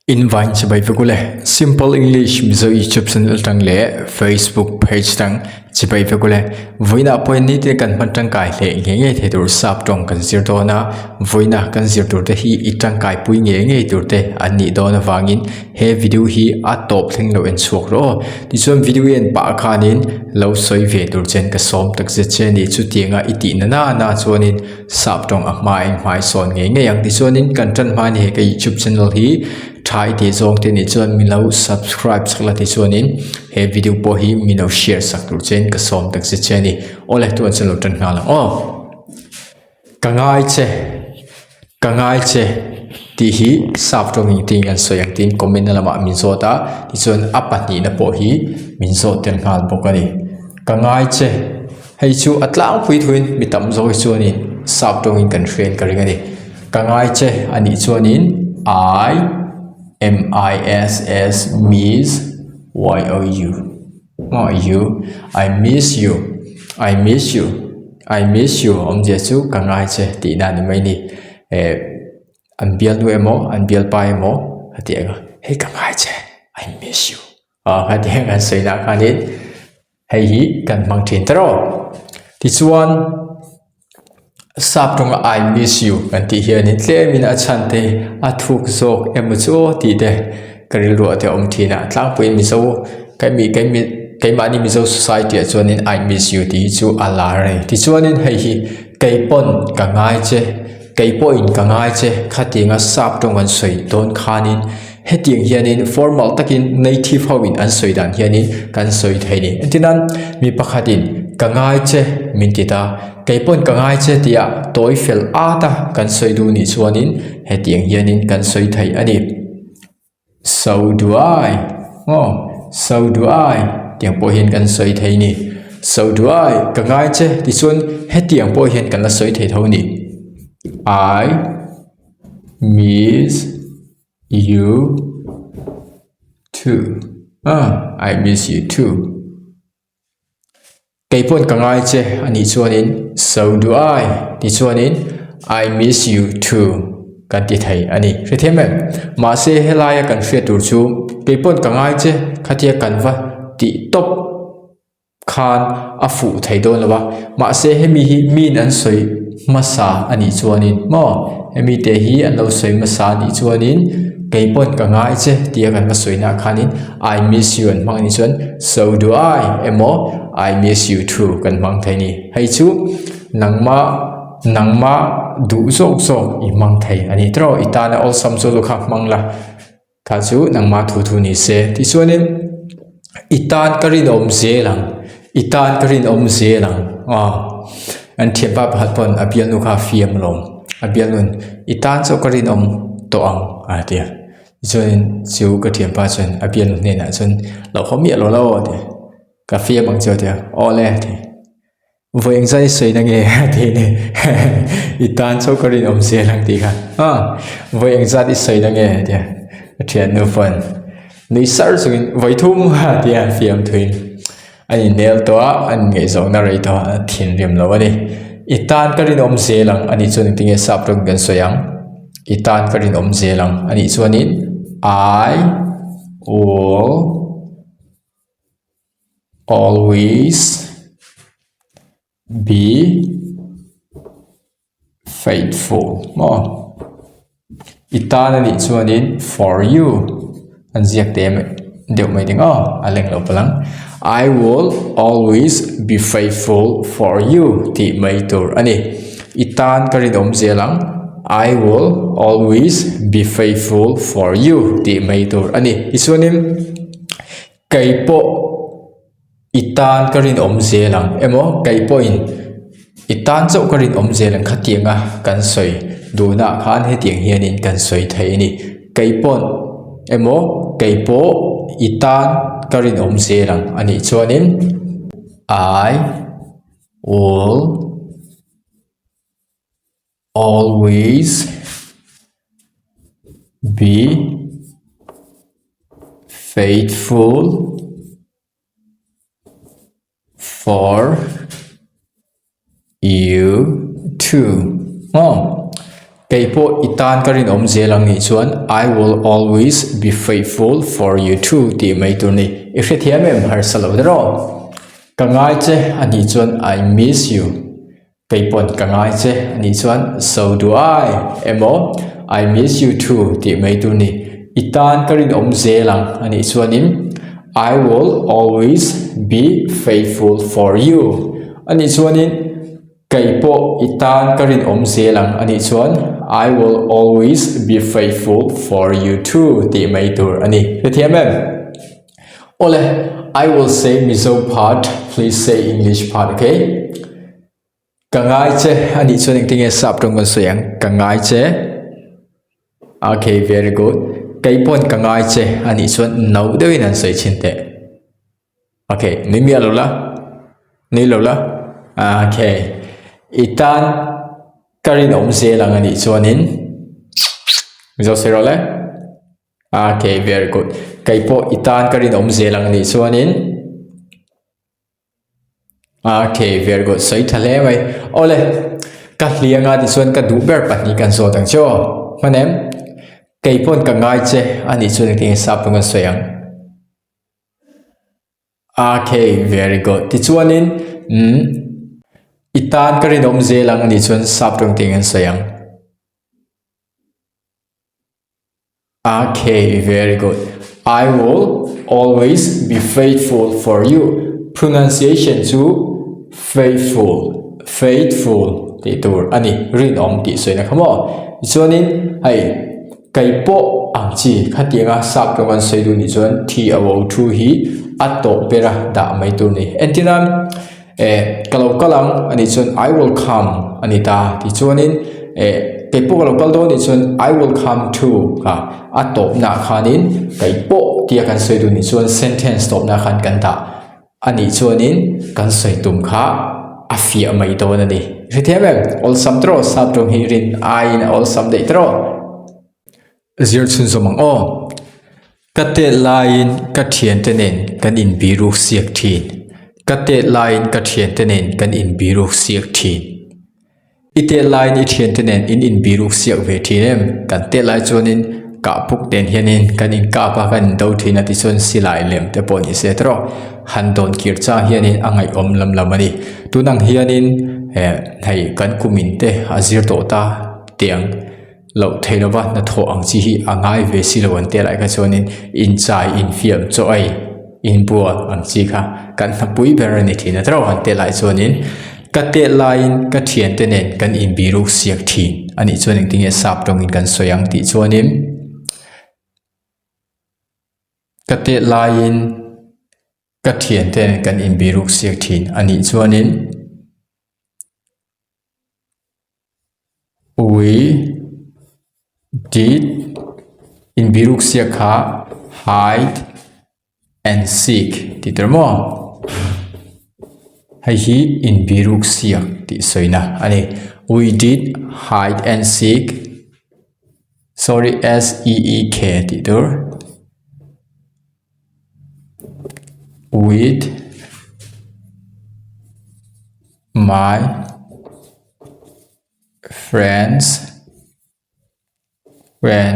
Invine chibai vek ule. Simple English Mizo YouTube channel atang leh Facebook page tang chibai vek ule. Vawiinah pawhin nitin kan hman tangkai hle ngei ngei thei tur sap tawng kan zir dawn a, vawiina kan zir tur te hi i tangkai pui ngei ngei tur te an nih dawn avangin he video hi a tawp thleng lo en chhuak rawh aw. Tichuan video i en pah khanin lo sawi ve tur chen ka sawm takzet che a ni. Chutianga i tihna na na chuanin Sap tawng a hma in hmai sawn ngei ngei ang tichuanin kan tan hma ni hei ka youtube channel hi tha i tih zawng te nih chuan min lo subscribe sak la tichuanin he video pawh hi min lo share sak tur chein ka sawm tak zet che a ni awle tunah chuan lo tan nghal ang aw ka ngai che ka ngai che tih hi sap tawng in tin an sawi ang tiin comment na lamah min zawt a tichuan a pahnihna pawh hi min zawt tel nghal bawk a ni ka ngai che. Hei chu a tlangpui thuin mi tam zawk hi chuanin sap tawngin kan hriain ka ring a ni. Ka ngai che a nih chuanin I M I S S miss Y O U maw you I miss you I miss you I miss you awmzia chu ka ngai che tihna a ni mai a ni. Eh an bialnu emaw an bialpa emaw a ti ang a hei ka ngai che I miss you ah hetiang an sawi nah khanin. Hei hi kan hmang thin ta rawh. Tichuan sap tawnga I miss you kan tih hianin tlemin a chhan te a thuk zawk emaw chu aw tih te ka rilruah te a awm thin a. Tlangpuiin Mizo keimi keimi keimahni Mizo society ah chuanin I miss you tih hi chu a lar a ni. Tichuanin hei hi keipawn ka ngai che. Kei pawhin ka ngai che, khatianga sap tawng an sawi dawn khanin hetiang hianin formal takin native hoin an sawi dan hianin kan sawi thei ni. Engtinan mi pakhatin ka ngai che min ti ta, kei pawn ka ngai che tia tawi fel at a kan sawi duh nih chuanin hetiang hianin kan sawi thei a ni. So do I, aw, so do I tiang pawh hian kan sawi thei ni. So do I, ka ngai che tichuan hetiang pawh hian kan la sawi thei tho ni. I miss you too, ah, I miss you too. Kei pawn ka ngai che a nih chuanin so do I ti chuanin I miss you too kan ti thei a ni. Hrethiam em? Mahse helaia kan hriat tur chu kei pawn ka ngai che khatia kan va tih tawp khan a fuh thei dawn lo a. Mahse hemi hi miin an sawi hmasa a nih chuanin maw hemi te hi an lo sawi hmasa a nih chuanin kei pawn ka ngai che tia kan va sawi naah khanin I miss you an hmang anih chuan so do I emaw I miss you too kan hmang thei a ni. Hei chu nangma nangma duh zawk zawk i hmang thei a ni tawh i tana awlsam chu lu kha hmang la kha chu nangma thu thu ni se tichuanin i tan ka rinawm zel ang i tan ka rinawm zel ang aw an thianpa pakhat pawn a bialnu kha a fiam alawm a bialnu'n i tan chauh ka rinawm tawh ang a ti a. Chuanin chu ka thianpa chuan a bialnu hnenah chuan lo haw miah lo la aw a ti a, ka fiam ang chu a ti a, aw le a ti. Vawi engzah i sawi na nge a ti ni i tan chauh ka rinawm zel ang tih kha a, vawi engzat i sawi na nge a ti a, ka thiannu pawn nui sar chungin vawi thum a ti a fiamthuin a inel tawh a, a inngaihzawhna rei tawh a, a thinrim lo a ni. I tan ka rinawm zel ang a nih chuan engtinge sap rawng kan sawi ang. I tan ka rinawm zel ang a nih chuanin I will always be faithful maw i tan a nih chuanin for you an ziak te deuh mai ding aw a leng lo palh ang I will always be faithful for you tih mai tur a ni i tan ka rinawm zel ang I will always be faithful for you tih mai tur a ni tichuanin kei pawh. I tan ka rinawm zel ang emaw kei pawhin i tan chauh ka rinawm zel ang khatianga kan sawi duhnaah khan hetiang hianin kan sawi thei a ni. Kei pawn emaw kei pawh i tan ka rinawm zel ang a nih chuanin I will always be faithful for you too maw. Kei pawh i tan ka rinawm zel ang nih chuan I will always be faithful for you too tih mai tur ni. I hrethiam em harsa lo deuh. Ka ngai che a nih chuan I miss you. Kei pawn ka ngai che a nih chuan so do I emaw I miss you too tih mai tur ni. I tan ka rinawm zel ang a nih chuanin I will always be faithful for you a nih chuanin Kei pawh i tan ka rinawm zel ang a nih chuan I will always be faithful for you too tih mai tur a ni. Hrethiam em? Awle, I will say Mizo part, please say English part, okay? Ka ngai che a nih chuan engtinge sap tawng kan sawi ang? Ka ngai che. Okay, very good. Kei pawn ka ngai che a nih chuan no deuhin an sawi thin teh. Ok, nui miah lo la, nui lo la, ok, i tan ka rinawm zel ang a nih chuanin Mizo sawi rawh le, ok, very good, kei pawh i tan ka rinawm zel ang a nih chuanin ok, very good, sawi tha hle mai, awle ka hliang a tichuan ka duh ber pahnih kan zawt ang che aw, hman em? Kei pawn ka ngai che a nih chuan engtin nge sap rawng an sawi ang? Okay, very good. Tichuanin, umm, i tan ka rinawm zel ang anih chuan sap tawng teng an sawi ang. Okay, very good. I will always be faithful for you. Pronunciation chu faithful, faithful tih tur a ni. Rinawm tih sawina kha maw? Tichuanin, hei, Kei pawh ang chi khatianga sap tawng an sawi duh nih chuan thi a wo thu hi a tawp ber a dah mai tur ni. Entirnan eh ka lo kal ang a nih chuan I will come a ni ta tichuanin eh kei pawh ka lo kal dawn nih chuan I will come too kha a tawpnaah khanin kei pawh tia kan sawi duh nih chuan sentence tawpnaah khan kan dah a nih chuanin kan sawi tum kha a fiah mai dawn a ni. Hrethiam em? Awlsam tawh sap tawng hi rin aiin a awlsam daih tawh. Zir chhunzawm ang aw. Ka tet laiin ka thiante nen kan inbiruk siak thin. Ka tet laiin ka thiante nen kan inbiruk siak thin. I tet laiin i thiante nen in inbiruk siak ve thin em? Kan tet lai chuanin kahpuk nen hianin kan inkap a, kan indo thin a tichuan silai lem te pawh ni se tawh han dawn kir chang hianin a ngaihawm lam lam a ni. Tun ang hianin eh hei kan kumin te a zir tawh ta tiang. Loh thei lova hnathawh ang chi hi a ngai ve si lo an tih lai kha chuanin inchai infiam chaw ei inbual ang chi kha kan hnapui ber a ni thin a tawrh an tih lai chuanin ka tet laiin ka thiante nen kan inbiruk siak thin a nih chuan engtinge sap tawngin kan sawi ang tih chuanin ka tet laiin ka thiante nen kan inbiruk siak thin a nih chuanin. We did inbiruk siak kha hide and seek tih tur maw? Hei hi inbiruk siak tih sawina a ni. We did hide and seek sorry S E E K tih tur with my friends when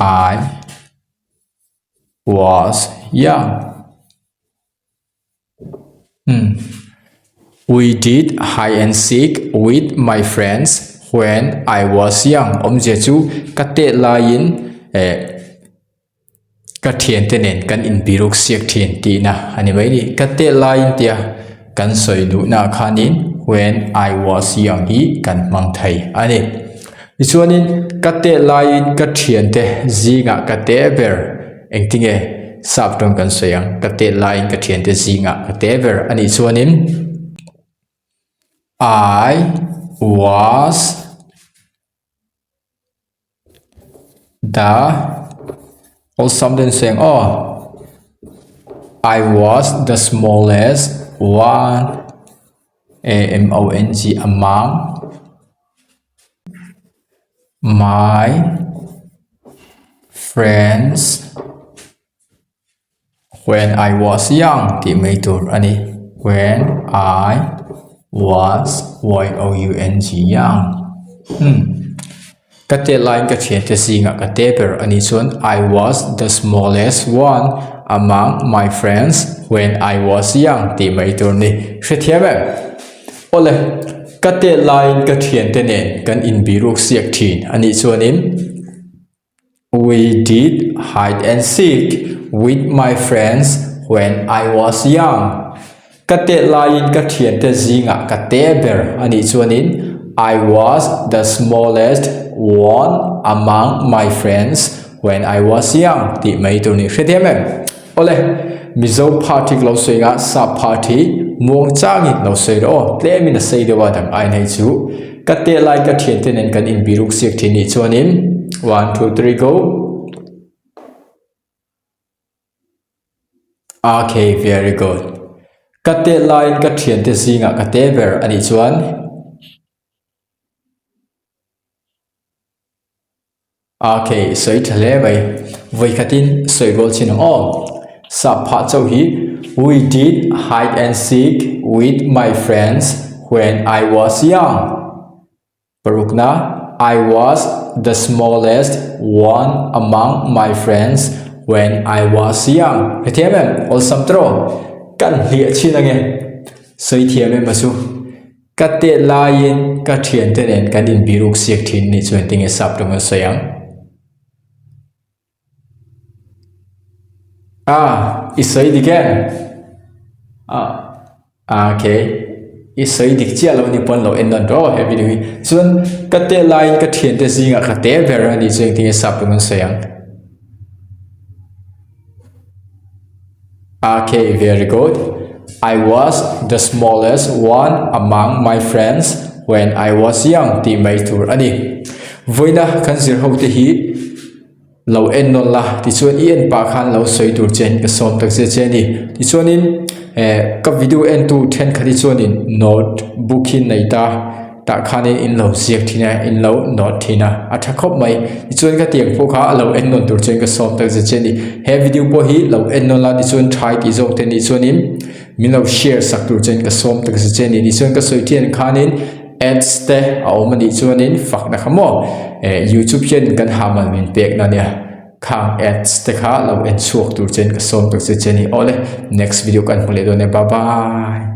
I was young. Hmm. We did hide and seek with my friends when I was young. Awmzia chu ka tet laiin eh Ka thiante nen kan inbiruk siak thin tihna a ni mai ni. Ka tet laiin tia kan sawi duhnaah khanin when I was young hi kan hmang thei a ni. Tichuanin ka tet laiin ka thiante zingah ka te ber engtinge sap tawng kan sawi ang ka tet laiin ka thiante zingah ka te ber a nih chuanin I was The awlsam den seng aw I was the smallest one A M O N G among my friends. When I was young tih mai tur a ni. When I was Y O U N G young. Hmm. Ka tet laiin ka thiante zingah ka te ber a nih chuan I was the smallest one among my friends when I was young tih mai tur a ni. Hrethiam em? Awle, ka tet laiin ka thiante nen kan inbiruk siak thin a nih chuanin We did hide and seek with my friends when I was young. Ka tet laiin ka thiante zingah ka te ber a nih chuanin I was the smallest one among my friends when I was young tih mai tur ni hrethiam em? Awle, Mizo party ka lo sawi anga sap party muang changin lo sawi rawh aw, tlemin a sei deuh a dang aiin hei chu ka teh lai ka thiante nen kan inbiruk siak thin nih chuanin one two three go Okay, very good. Ka teh laiin ka thiante zingah ka te ber anih chuan Ok, sawi tha hle mai. Vawikhatin sawi rual chin ang aw. Sap phah chauh hi We did hide and seek with my friends when I was young. Parukna, I was the smallest one among my friends when I was young. Hrethiam em? Awlsam tawh. Kan hliah chin ange. Sawi thiam em a chu. Ka tet laiin ka thiante nen kan inbiruk siak thin nih chuan tinge sap tum an sawi ang? Ah, i sawi dik em? Ah, ah okay. I sawi dik chiah lo ni pawn lo en nawn rawh he video hi. Chuan ka tet laiin ka thiante zingah ka te ber a nih chuan tinge sap tum an sawi ang? Okay, very good. I was the smallest one among my friends when I was young tih mai tur a ni. Vawiina kan zir ho te hi lo en nawn la tichuan i en pah khan lo sawi tur che in ka sawm tak zet che a ni. Tichuanin eh ka video entu thenkhat hi chuanin note book hi nei ta. Tah khanin in lo ziak thin a, in lo nawt thin a, a tha khawp mai. Tichuan ka tiang pawh kha a lo en nawn tur chuan ka sawm tak zet che a ni. He video pawh hi lo en nawn la tichuan thai tih zawk te nih chuanin min lo share sak tur chuan ka sawm tak zet che a ni. Tichuan ka sawi thin ang khanin ads te a awm a nih chuanin fakna kha maw eh youtube hian kan hamal min pekna a nia. Khang ads te kha lo en chhuak tur chuan ka sawm tak zet che a ni. Awle next video kan hmu leh dawn e bye bye.